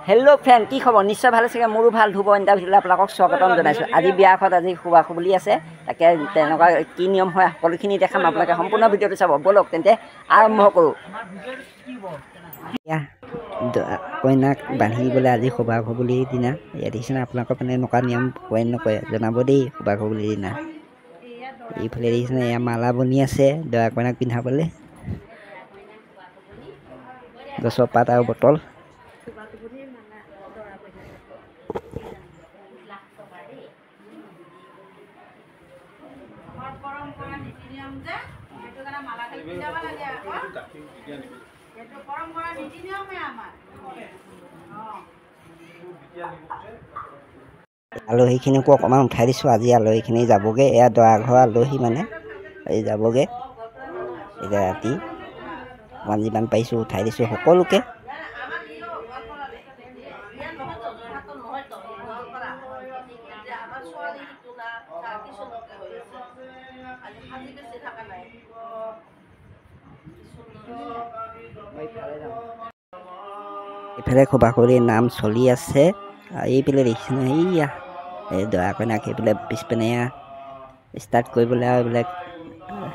Hello' friend, কি খবৰ? নিশ্চয় ভাল চাগে। মোৰো ভাল। ধ্ৰুৱ ইণ্টাৰভিউলৈ আপোনালোকক স্বাগতম জনাইছোঁ। আজি বিয়া ঘৰত আজি খোবা-খুবুলি আছে, তাকে তেনেকুৱা কি নিয়ম হয় সকলোখিনি দেখাম। আপোনালোকে সম্পূৰ্ণ ভিডিঅ'টো চাব। ব'লক তেন্তে আৰম্ভ কৰোঁ। এয়া কইনাক বান্ধি দিবলৈ আজি খোবা-খুবুলিৰ দিনা। ইয়াত দেখিছেনে? আপোনালোকৰ মানে এনেকুৱা নিয়ম কৰে নকৰে জনাব দেই। খোবা-খুবুলিৰ দিনা এইফালে দেখিছেনে? এয়া মালা বনি আছে দৰা কইনাক পিন্ধাবলৈ, গছৰ পাত আৰু বটল। আলহীখিনিকো অকণমান উঠাই দিছোঁ। আজি আলহীখিনি যাবগৈ। এয়া দৰা ঘৰৰ আলহী মানে এই যাবগৈ এতিয়া ৰাতি। অকণমান যিমান পাৰিছোঁ উঠাই দিছোঁ সকলোকে। এইফালে খোবা-খুবুলিৰ নাম চলি আছে। এইফালে দেখিছে নহয়, এইয়া এই দৰা কইনাক সেইফালে পিছপিনে এয়া ষ্টাৰ্ট কৰিবলৈ আৰু এইবিলাক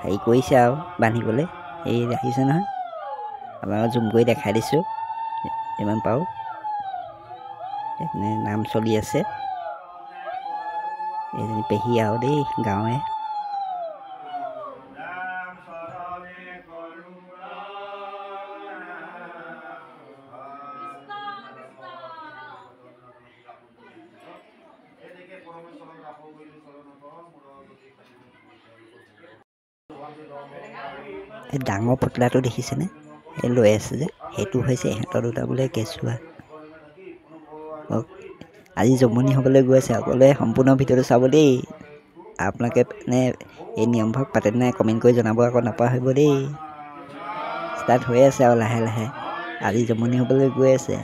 হেৰি কৰিছে আৰু বান্ধিবলৈ। এই দেখিছে নহয়, আপোনালোকক জুম কৰি দেখাই দিছোঁ যিমান পাৰোঁ। এইপিনে নাম চলি আছে। এইজনী পেহী আৰু দেই গাঁৱৰে। এই ডাঙৰ পুতলাটো দেখিছেনে? এই লৈ আছে যে, সেইটো হৈছে ইহঁতৰ দুটা বোলে কেঁচুৱা। আজি জমনি হ'বলৈ গৈ আছে। সকলোৱে সম্পূৰ্ণ ভিডিঅ'টো চাব দেই। আপোনালোকে মানে এই নিয়মভাগ পাতে নাই কমেণ্ট কৰি জনাব আকৌ নাপাহৰিব দেই। ষ্টাৰ্ট হৈ আছে আৰু লাহে লাহে আজি জমনি হ'বলৈ গৈ আছে।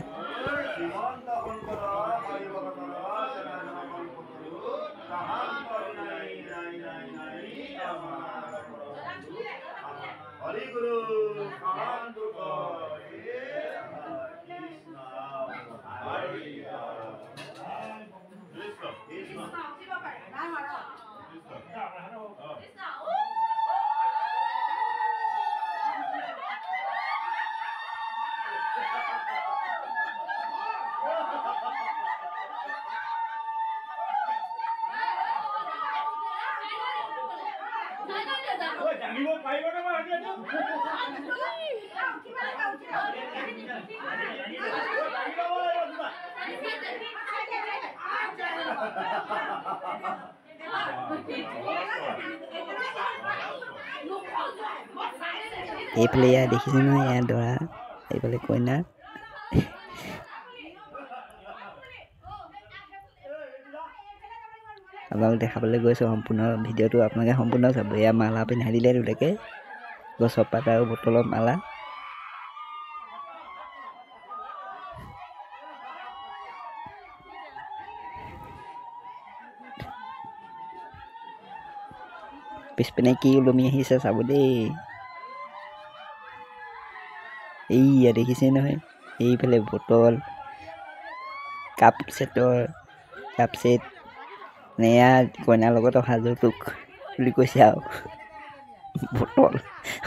এইফালে এয়া দেখিছে নহয়, এয়া দৰা, এইফালে কইনা। আপোনালোক দেখাবলৈ গৈছোঁ সম্পূৰ্ণ ভিডিঅ'টো, আপোনালোকে সম্পূৰ্ণ চাব। এয়া মালা পিন্ধাই দিলে দুটাকে, গছৰ পাত আৰু বটলৰ মালা। পিছপিনে কি ওলমি আহিছে চাব দেই। এইয়া দেখিছে নহয়, এইফালে বটল, কাপ ছেটৰ কাপ ছেট, এয়া কইনাৰ লগত অহা যৌতুক বুলি কৈছে আৰু বটল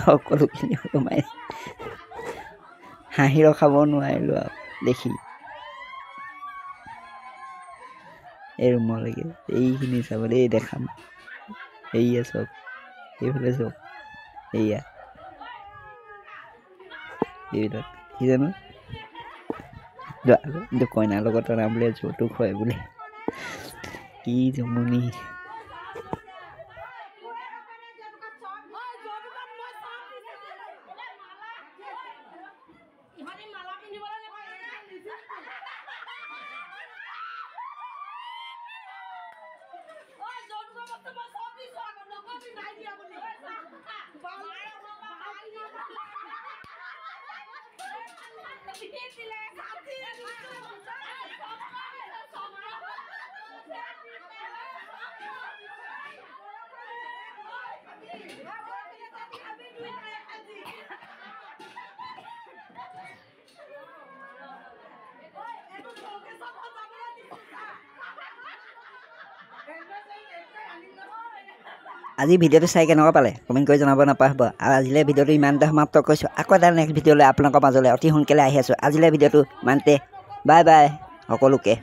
সকলোখিনি ওলমাই হাঁহি ৰখাব নোৱাৰিলোঁ আৰু দেখি। এই ৰুমলৈকে এইখিনি চাব দেই, দেখাম। এইয়া চব এইফালে চব, এইয়া এইবিলাক কি জানো কইনাৰ লগত অনা বোলে যৌতুক হয় বোলে। কি জমনি। আজি ভিডিঅ'টো চাই কেনেকুৱা পালে কমেণ্ট কৰি জনাব নাপাহৰিব। আৰু আজিলৈ ভিডিঅ'টো ইমানতে সমাপ্ত কৰিছোঁ। আকৌ এটা নেক্সট ভিডিঅ'লৈ আপোনালোকৰ মাজলৈ অতি সোনকালে আহি আছোঁ। আজিলৈ ভিডিঅ'টো ইমানতে, বাই বাই সকলোকে।